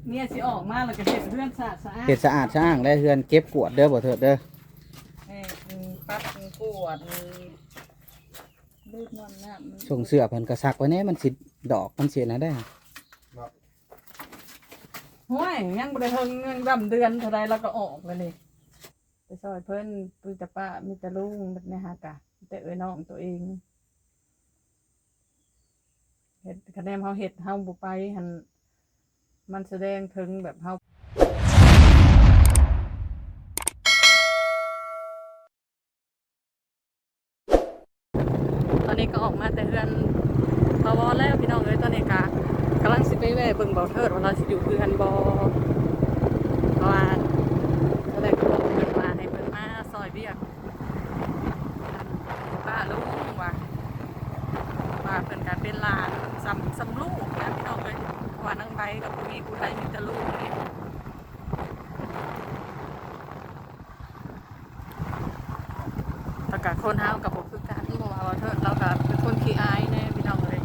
ເມຍຊິອອກມາແລ້ວກໍເຮັດເຮືອນສະອາດສະອ້າງ ເຮັດສະອາດສະອ້າງ ແລະເຮືອນເກັບກວາດເດີບໍ່ເທີດເດີ. ແມ່ນ ປັດກວາດ ລົດນ້ຳ ນ້ຳ ສົ່ງເສື້ອເພິ່ນກໍຊັກໄວ້ແດ່ ມັນຊິດອກ ມັນຊິອັນນັ້ນໄດ໋. ໂອ້ຍ ຍັງບໍ່ໄດ້ເຖິງເງິນດຳເດືອນເທົ່າໃດ ລາວກໍອອກແລ້ວນີ້. ໄປຊ່ອຍເພິ່ນ ມີແຕ່ປ້າ ມີແຕ່ລຸງ ແບບນີ້ຫາກະ ມີແຕ່ເອື້ອຍນ້ອງຕົວເອງ. ເຮັດ ຄະແນນເຮົາເຮັດ ເຮົາບໍ່ໄປຫັ້ນ ມັນສະແດງເຖິງແບບເຮົາ ຕອນນີ້ກໍອອກມາແຕ່ເຮືອນປະວອນແລ້ວພີ່ນ້ອງເອີຍ. ຕອນນີ້ກໍກຳລັງຊິໄປແວ່ເບິ່ງເບົາເທີດວ່າລາວຊິຢູ່ເຮືອນບໍ່ ເພາະວ່າຕອນແລກກໍບອກເພິ່ນວ່າໃຫ້ເພິ່ນມາຊ່ອຍວຽກປ້າລຸງວ່າ ວ່າເພິ່ນກໍເປັນຫຼານສ່ຳ ສ່ຳລູກນະພີ່ນ້ອງເອີຍ. ເພາະວ່ານາງໃບກໍບໍ່ມີຜູ້ໃດ ມີແຕ່ລູກນີ້. ແລ້ວກະຄົນເຮົາກະບໍ່ຄືກັນ ເພາະວ່າເວົ້າເທີດລາວກະເປັນຄົນຂີ້ອາຍແດ່ພີ່ນ້ອງເອີຍ.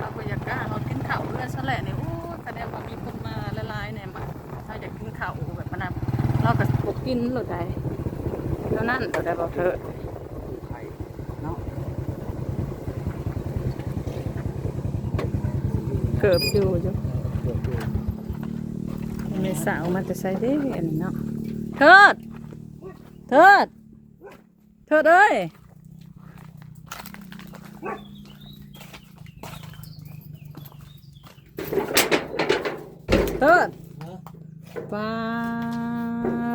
ລາວບໍ່ຢາກກ້າເຮົາກິນເຂົ້າເຮືອນຊັ້ນແຫຼະນີ້. ໂອ້ຍ ຄະແນນວ່າມີຄົນມາຫຼາຍໆແດ່ ມາ ເຮົາຢາກກິນເຂົ້າແບບນັ້ນ ລາວກະບໍ່ກິນໂລດໃດ ແນວນັ້ນໂລດໃດ ເວົ້າເທີດ. ເນາະ ເກີບຢູ່ຢູ່ ເອີ ເກີບຢູ່. ແມ່ສາວມາແຕ່ໃສເດ້ອັນນີ້ເນາະ? ເທີດ ເທີດ ເທີດເອີຍ ເທີດ. ຮະ? ປ້າ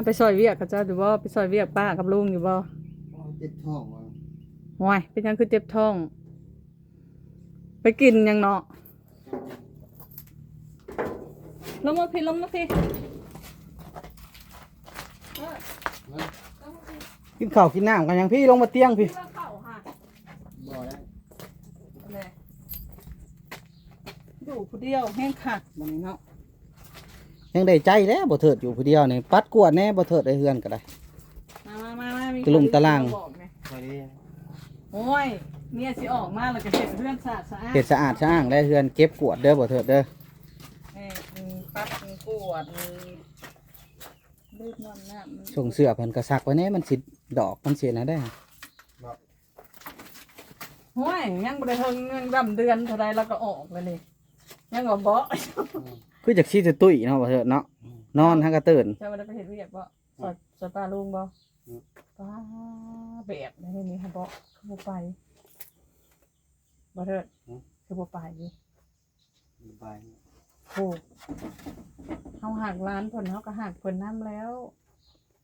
ໄປຊ່ອຍວຽກເຂົາເຈົ້າຢູ່ບໍ່? ໄປຊ່ອຍວຽກປ້າກັບລຸງຢູ່ບໍ່? ເຈັບທ້ອງວ່າ. ໂອ້ຍ ເປັນຫຍັງຄືເຈັບທ້ອງ? ໄປກິນຫຍັງເນາະ? ລົງມາພີ້ ລົງມາພີ້. ເອີ ຮະ? ກິນເຂົ້າກິນນ້ຳກັນຫຍັງ? ພີ້ ລົງມາຕຽງພີ້. ກິນເຂົ້າຫາ ບໍ່ໄດ້ ແຫຼະ ຢູ່ຜູ້ດຽວແຮງຄັກບັດນີ້ເນາະ. ແຮງໄດ້ໃຈແລ້ວ ບໍ່ເທີດຢູ່ຜູ້ດຽວນີ້. ປັດກວາດແດ່ ບໍ່ເທີດ ໄດ້ເຮືອນກໍໄດ້. ມາ ມາ ມາ ມາ ມີ ຕະລຸມຕະລາງ ບອກແດ່. ໂອ້ຍ ເມຍຊິອອກມາແລ້ວກໍເຮັດເຮືອນສະອາດສະອ້າງ ເຮັດສະອາດສະອ້າງ ແລະເຮືອນເກັບກວາດເດີ ບໍ່ເທີດເດີ. ແມ່ນ ປັດກວາດ ລົດນ້ຳ ນ້ຳ ສົ່ງເສື້ອເພິ່ນກໍຊັກໄວ້ແດ່ ມັນຊິດອກ ມັນຊິອັນນັ້ນໄດ໋. ໂອ້ຍ ຍັງບໍ່ໄດ້ເຖິງເງິນດຳເດືອນເທົ່າໃດ ລາວກໍອອກແລ້ວນີ້. ຍັງວ່າເບາະ ອືມ ຄືຈັກຊິຕຸ້ຍເນາະ ບໍ່ເທີດເນາະ. ອືມ ນອນຫາກະຕື່ນ. ເຈົ້າບໍ່ໄດ້ໄປເຮັດວຽກບໍ່? ອືມ ຊ່ອຍ ຊ່ອຍປ້າລຸງບໍ່? ອືມ ປ້າ ແບບນີ້ ນີ້ຫາເບາະ ຄືບໍ່ໄປ ບໍ່ເທີດ? ອືມ ຄືບໍ່ໄປ? ໄປ. ໂອ້ ເຮົາຮັກຫຼານເພິ່ນ ເຮົາກໍຮັກເພິ່ນນຳແລ້ວ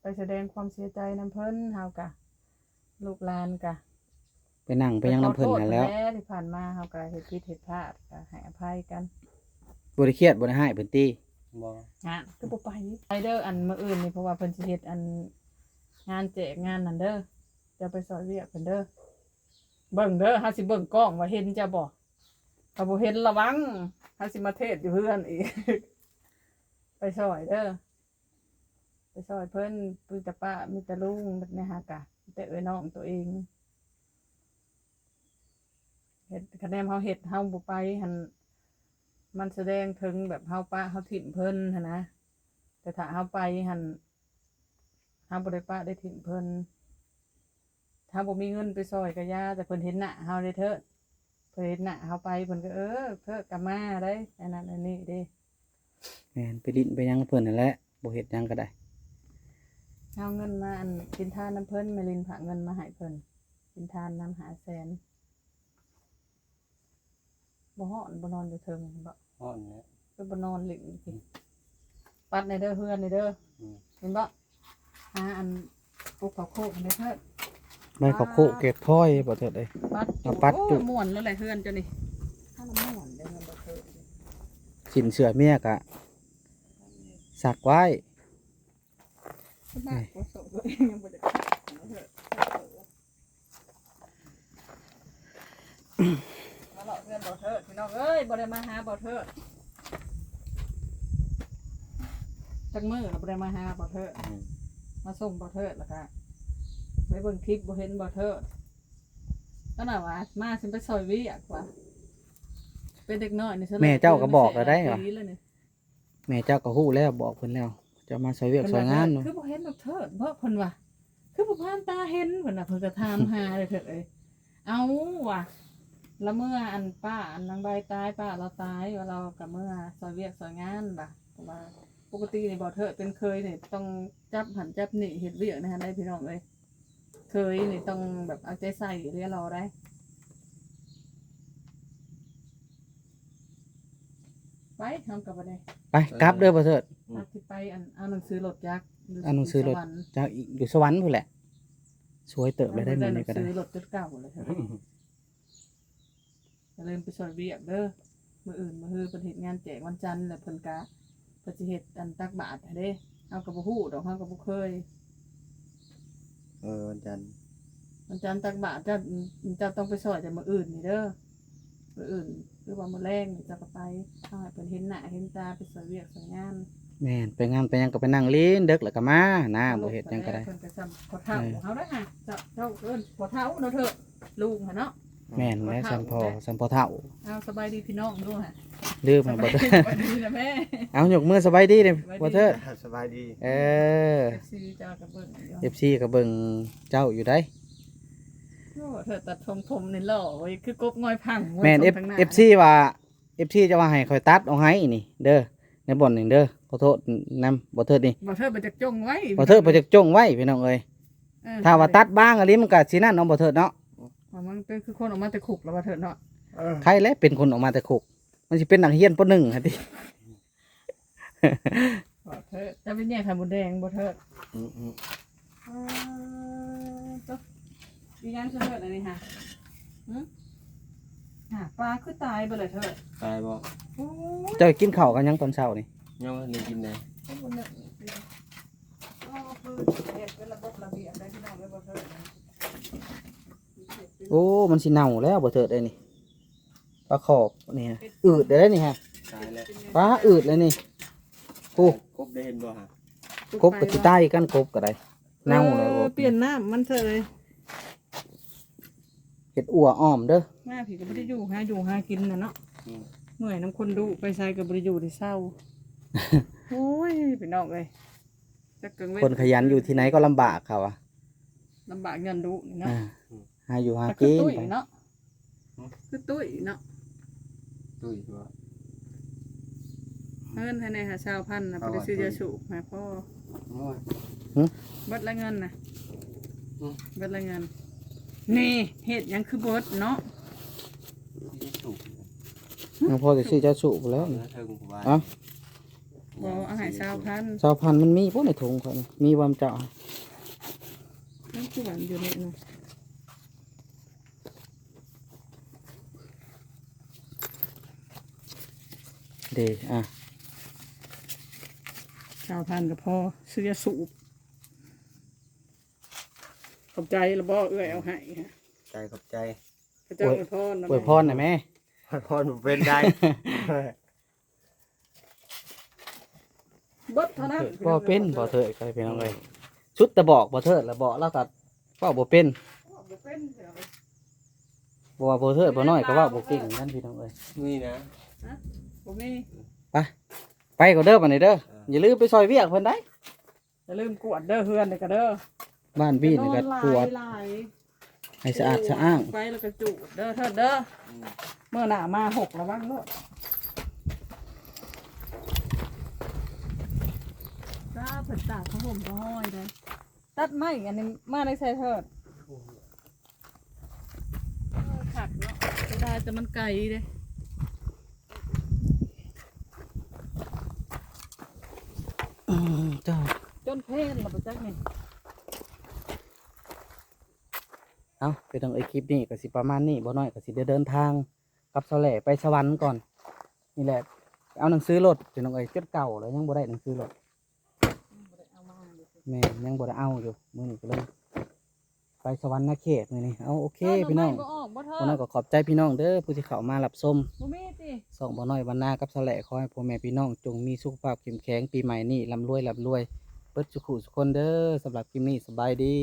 ໄປສະແດງຄວາມເສຍໃຈນຳເພິ່ນ. ເຮົາກະ ລູກຫຼານກະ ໄປນັ່ງໄປຫຍັງນຳເພິ່ນຫັ້ນແຫຼ້ວ. ທີ່ຜ່ານມາເຮົາກະເຮັດຜິດເຮັດພາດ ກະໃຫ້ອະໄພກັນ. ບໍ່ໄດ້ຄຽດ ບໍ່ໄດ້ຮ້າຍເພິ່ນຕິ? ບໍ່. ຫາ ຄືບໍ່ໄປ? ໄປເດີ ອັນມື້ອື່ນນີ້ ເພາະວ່າເພິ່ນຊິເຮັດອັນງານແຈກງານນັ້ນເດີ. ເຈົ້າໄປຊ່ອຍວຽກເພິ່ນເດີ. ເບິ່ງເດີ ເຮົາຊິເບິ່ງກ້ອງວ່າເຫັນເຈົ້າບໍ່? ຖ້າບໍ່ເຫັນລະວັງ ເຮົາຊິມາເທດຢູ່ເຮືອນອີກ. ໄປຊ່ອຍເດີ ໄປຊ່ອຍເພິ່ນ. ມີແຕ່ປ້າ ມີແຕ່ລຸງ ແບບນີ້ຫາກະ ມີແຕ່ເອື້ອຍນ້ອງຕົວເອງ. ເຮັດ ຄະແນນເຮົາເຮັດ ເຮົາບໍ່ໄປຫັ້ນ ມັນສະແດງເຖິງແບບເຮົາປະເຮົາຖິ້ມເພິ່ນຫັ້ນນະ. ແຕ່ຖ້າເຮົາໄປຫັ້ນ ເຮົາບໍ່ໄດ້ປະໄດ້ຖິ້ມເພິ່ນ. ເຮົາບໍ່ມີເງິນໄປຊ່ອຍກະຢ່າ ແຕ່ເພິ່ນເຫັນໜ້າເຮົາເດ້ເທີດ. ເພິ່ນເຫັນໜ້າເຮົາໄປ ເພິ່ນກໍ ເອີ ເທີດກໍມາໄດ໋ ອັນນັ້ນອັນນີ້ເດ້. ແມ່ນ ໄປຫຼິ້ນໄປຫຍັງເພິ່ນຫັ້ນແຫຼະ ບໍ່ເຮັດຫຍັງກໍໄດ້. ເອົາເງິນມາ ອັນ ກິນທານນຳເພິ່ນ ແມ່ລິນພາກເງິນມາໃຫ້ເພິ່ນ ກິນທານນຳຫ້າແສນ. ບໍ່ຮ້ອນ ບໍ່ນອນຢູ່ເທິງບໍ່? ຮ້ອນແຫຼະ. ຄືບໍ່ນອນຫຼິ້ນພີ້. ອືມ ປັດແດ່ເດີ ເຮືອນນີ້ເດີ. ອືມ ເຫັນບໍ່? ຫາອັນ ປຸກເຂົ້າໂຄກນີ້ເທີດ. ໄມ້ເຂົ້າໂຄກແກະພອຍບໍ່ເທີດເອີຍ. ປັດ ເອົາປັດຈຸ. ໂອ້ ມ່ວນແລ້ວແຫຼະເຮືອນເຈົ້ານີ້. ຖ້າລະມ່ວນເດີ ເຮືອນບໍ່ເທີດ. ສິ້ນເສື້ອເມຍກະຊັກໄວ້. ສະບາຍກວ່າໂສດຕົວເອງຍັງບໍ່ໄດ້. ມາເລາະເຮືອນບໍ່ເທີດ ພີ່ນ້ອງເອີຍ ບໍ່ໄດ້ມາຫາບໍ່ເທີດ ຈັກມື້ລະບໍ່ໄດ້ມາຫາບໍ່ເທີດ. ອືມ ມາສົ່ງບໍ່ເທີດ ລະກະໄປເບິ່ງຄລິບ ບໍ່ເຫັນບໍ່ເທີດ ກໍນະວ່າມາຊິໄປຊ່ອຍວຽກວ່າ. ເປັນເດັກນ້ອຍນີ້ ແມ່ເຈົ້າກໍບອກແລ້ວໄດ໋ ວ່າ ແມ່ເຈົ້າກໍຮູ້ແລ້ວ ບອກເພິ່ນແລ້ວ ເຈົ້າມາຊ່ອຍວຽກຊ່ອຍງານ ເພິ່ນວ່າ ເນາະ ຄືບໍ່ເຫັນດອກເທີດບໍ ເພິ່ນວ່າ ຄືບໍ່ຜ່ານຕາເຫັນ ເພິ່ນວ່າ ເພິ່ນກໍຖາມຫາເລີຍເທີດເອີຍ. ເອົາວ່າ ລະເມື່ອອັນປ້າອັນນາງໃບຕາຍ ປ້າລາວຕາຍ ວ່າລາວກໍເມືອຊ່ອຍວຽກຊ່ອຍງານບາດ ເພາະວ່າປົກກະຕິນີ້ບໍ່ເທີດເປັນເຄີຍນີ້ຕ້ອງຈັບຫັ້ນຈັບນີ້ ເຮັດວຽກໃນຫັ້ນໄດ໋ພີ່ນ້ອງເອີຍ. ເຄີຍນີ້ຕ້ອງແບບເອົາໃຈໃສ່ເລີຍລໍໄດ໋. ໄປ ເຮົາກໍບໍ່ໄດ້ ໄປ ເອີ ກັບເດີບໍ່ເທີດ ອືມ ອັນທີ່ໄປອັນ ເອົາໜັງສືລົດຈັກ ເອົາໜັງສືລົດຈັກ ຢູ່ສະຫວັນພຸ້ນແຫຼະ ສວຍເຕີບໄດ້ໄດ້ມື້ນີ້ກໍໄດ້ ໜັງສືລົດຈົນເກົ່າແລ້ວເທີດ. ຢ່າລືມໄປຊ່ອຍວຽກເດີ ມື້ອື່ນມື້ຮືເພິ່ນເຮັດງານແຈກວັນຈັນ ແລ້ວເພິ່ນກະ ເພິ່ນຊິເຮັດອັນຕັກບາດຫັ້ນເດ້ ເຮົາກໍບໍ່ຮູ້ດອກ ເຮົາກໍບໍ່ເຄີຍ. ເອີ ວັນຈັນ ວັນຈັນຕັກບາດ ເຈົ້າ ເຈົ້າຕ້ອງໄປຊ່ອຍແຕ່ມື້ອື່ນນີ້ເດີ ມື້ອື່ນ ຫຼືວ່າມື້ແລງນີ້ເຈົ້າກໍໄປ ເຮົາໃຫ້ເພິ່ນເຫັນໜ້າເຫັນຕາ ໄປຊ່ອຍວຽກຊ່ອຍງານ. ແມ່ນ ໄປງານໄປຫຍັງກໍໄປນັ່ງຫຼິ້ນ ເດິກແລ້ວກໍມານະ ບໍ່ເຮັດຫຍັງກໍໄດ້ ເພິ່ນກໍຊ່ຳພໍ່ເຖົ້າເຮົາໄດ໋ຫະ ເຈົ້າ ເຈົ້າເອີ້ນພໍ່ເຖົ້າເນາະເທີດ ລຸງຫັ້ນເນາະ. ແມ່ນແຫຼະ ຊ່ຳພໍ່ ຊ່ຳພໍ່ເຖົ້າ. ເອົາ ສະບາຍດີພີ່ນ້ອງດູຫະ ລືມໃຫ້ບໍ່ເທີດ ສະບາຍດີນະແມ່ ເອົາ ຍົກມືສະບາຍດີເດ້ ສະບາຍດີ ບໍ່ເທີດ. ສະບາຍດີ ເອີ ເອັຟຊີເຈົ້າກໍເບິ່ງຢູ່ ເອັຟຊີກໍເບິ່ງເຈົ້າຢູ່ໄດ໋. ໂອ້ ເທີດຕັດຊົງຜົມນີ້ຫຼໍ່ເວີຍ ຄືກົບງອຍພັງ. ແມ່ນ ເອັຟຊີວ່າ ເອັຟຊີຈະວ່າໃຫ້ຂ້ອຍຕັດອອກໃຫ້ນີ້ເດີ ໃນບ່ອນນີ້ເດີ ຂໍໂທດນຳ ບໍ່ເທີດນີ້ ບໍ່ເທີດບໍ່ຈັກຈົ່ງໄວ້ ບໍ່ເທີດບໍ່ຈັກຈົ່ງໄວ້ ພີ່ນ້ອງເອີຍ. ເອີ ຖ້າວ່າຕັດບາງອີ່ຫຼີມັນກະຊິນັ້ນເນາະ ບໍ່ເທີດເນາະ. ມັນຄືຄົນອອກມາແຕ່ຄຸກແລ້ວ ບໍ່ເທີດເນາະ. ເອີ ໃຜແຫຼະເປັນຄົນອອກມາແຕ່ຄຸກ ມັນຊິເປັນນັກຮຽນ ປໍໜຶ່ງຫັ້ນຕິ. ບໍ່ເທີດ ຈະໄປແຍ່ໄຂ່ມົດແດງບໍ່ເທີດ? ອືມໆ ເອີ ໂຕ ອີຫຍັງເທີດອັນນີ້ຫະ? ຫຶ? ຫາ ປາຄືຕາຍເບິດແລ້ວເທີດ. ຕາຍບໍ່? ໂອ້ຍ ເຈົ້າກິນເຂົ້າກັບຫຍັງຕອນເຊົ້ານີ້? ຍັງບໍ່ທັນໄດ້ກິນເລີຍ. ໂອ້ ຄືເຮັດເປັນລະບົບລະບຽບໄດ໋ພີ່ນ້ອງເອີຍ ບໍ່ເທີດ. ໂອ້ ມັນຊິເນົ່າແລ້ວບໍ່ເທີດເອີຍນີ້. ປາຂອບນີ້ຮະ ອືດໄດ້ນີ້ຮະ ຕາຍແລ້ວ ປາອືດແລ້ວນີ້. ໂອ້ ກົບໄດ້ເຫັນບໍ່ຫະ? ກົບກໍຊິຕາຍຄືກັນ ກົບກໍໄດ້ ເນົ່າແລ້ວ. ເອີ ປ່ຽນນ້ຳມັນເສຍເລີຍ ເຮັດອົ່ວອ້ອມເດີ. ມາພີ້ກໍບໍ່ໄດ້ຢູ່ຫາຢູ່ຫາກິນນະເນາະ. ອືມ ເມື່ອຍນຳຄົນດຸ ໄປໃສກໍບໍ່ໄດ້ຢູ່ໄດ້ເຊົາ. ໂອ້ຍ ພີ່ນ້ອງເອີຍ ຈັກກັງເວັນ ຄົນຂະຫຍັນຢູ່ທີ່ໃດກໍລຳບາກເຂົາວ່າ ລຳບາກຍ້ອນດຸນີ້ເນາະ. ອ່າ ຫາຢູ່ຫາກິນ ຄືຕຸ້ຍເນາະ ຫຶ? ຄືຕຸ້ຍເນາະ ຕຸ້ຍວ່າ ເງິນໃຫ້ແດ່ຫາຊາວພັນນະ ເອົາ ບໍ່ໄດ້ຊື້ຢາສູບໃຫ້ພໍ່. ໂອ້ຍ ຫຶ? ເບິດລະເງິນນະ ຫຶ? ເບິດລະເງິນ. ນີ້ ເຮັດຫຍັງຄືເບິດເນາະ? ຢາສູບ ຍັງພໍໄດ້ຊື້ຢາສູບແລ້ວ. ເອົາເທິງຜູ້ວ່າ ເອົ້າ ບໍ່ ເອົາໃຫ້ຊາວພັນ ຊາວພັນມັນມີບໍ່ໃນຖົງຂ້ອຍນີ້? ມີບໍ່ເຈົ້າ? ມັນຄືຫວານຢູ່ນີ້ນະ. ເດ້ ອ່ະ ຊາວພັນກໍພໍຊື້ຢາສູບ. ຂອບໃຈລະບໍ່ເອື້ອຍເອົາໃຫ້? ຂອບໃຈ ຂອບໃຈ ຂະເຈົ້າອວຍພອນນະ ອວຍພອນນະແມ່. ອວຍພອນບໍ່ເປັນໄດ໋. ເບິດເທົ່ານັ້ນ ບໍ່ເປັນ ບໍ່ເທີດ ພີ່ນ້ອງເອີຍ. ສຸດແຕ່ບອກບໍ່ເທີດລະ ບອກລາວກໍເວົ້າບໍ່ເປັນ ເວົ້າບໍ່ເປັນ. ບໍ່ວ່າບໍ່ເທີດບໍ່ນ້ອຍກໍເວົ້າບໍ່ເກັ່ງກັນ ພີ່ນ້ອງເອີຍ. ມີນະ ຮະ? ບໍ່ມີ. ໄປ ໄປກ່ອນເດີບັດນີ້ເດີ. ເອີ ຢ່າລືມໄປຊ່ອຍວຽກເພິ່ນໄດ໋. ຢ່າລືມກວດເດີ ເຮືອນນີ້ກໍເດີ ບ້ານບີນນີ້ກໍກວດ ໃຫ້ສະອາດສະອ້າງ. ໄປແລ້ວກໍຈູດເດີເທີດເດີ. ອືມ ມື້ໜ້າມາຫົກລະວັງໂລດ. ຈ້າ ເພິ່ນຕາກຜ້າຫົ່ມຜ້າຫ້ອຍເດ້. ຕັດໄມ້ອັນນີ້ມາໄດ້ໃສເທີດ? ເອີ ຄັກເນາະ ເສຍດາຍແຕ່ມັນໄກເດ້. ອືມ ເຈົ້າ ຈົນແພນລະບໍ່ຈັກນີ້. ເອົ້າ ພີ່ນ້ອງເອີຍ ຄລິບນີ້ກໍຊິປະມານນີ້ ບໍ່ນ້ອຍກໍຊິໄດ້ເດີນທາງກັບສາວແຫຼໄປສະຫວັນກ່ອນ. ນີ້ແຫຼະ ເອົາໜັງສືລົດ ພີ່ນ້ອງເອີຍ ຈົນເກົ່າແລ້ວ ຍັງບໍ່ໄດ້ໜັງສືລົດ. ແມ່ນ ຍັງບໍ່ໄດ້ເອົາຢູ່ ມື້ນີ້ກໍເລີຍໄປສະຫວັນນະເຂດມື້ນີ້. ເອົາ ໂອເຄ ພີ່ນ້ອງ ບໍ່ອອກບໍ່ເທີດ. ບໍ່ນ້ອຍກໍຂອບໃຈພີ່ນ້ອງເດີ ຜູ້ທີ່ເຂົ້າມາຮັບຊົມ ບໍ່ມີຕິ ຊ່ອງບໍ່ນ້ອຍວັນນາກັບສາວແຫຼ. ຂໍໃຫ້ພໍ່ແມ່ພີ່ນ້ອງຈົ່ງມີສຸຂະພາບເຂັ້ມແຂງ ປີໃໝ່ນີ້ລ່ຳລວຍ ລ່ຳລວຍເບິດສູ່ຄູ່ສູ່ຄົນເດີ. ສຳລັບຄລິບນີ້ ສະບາຍດີ.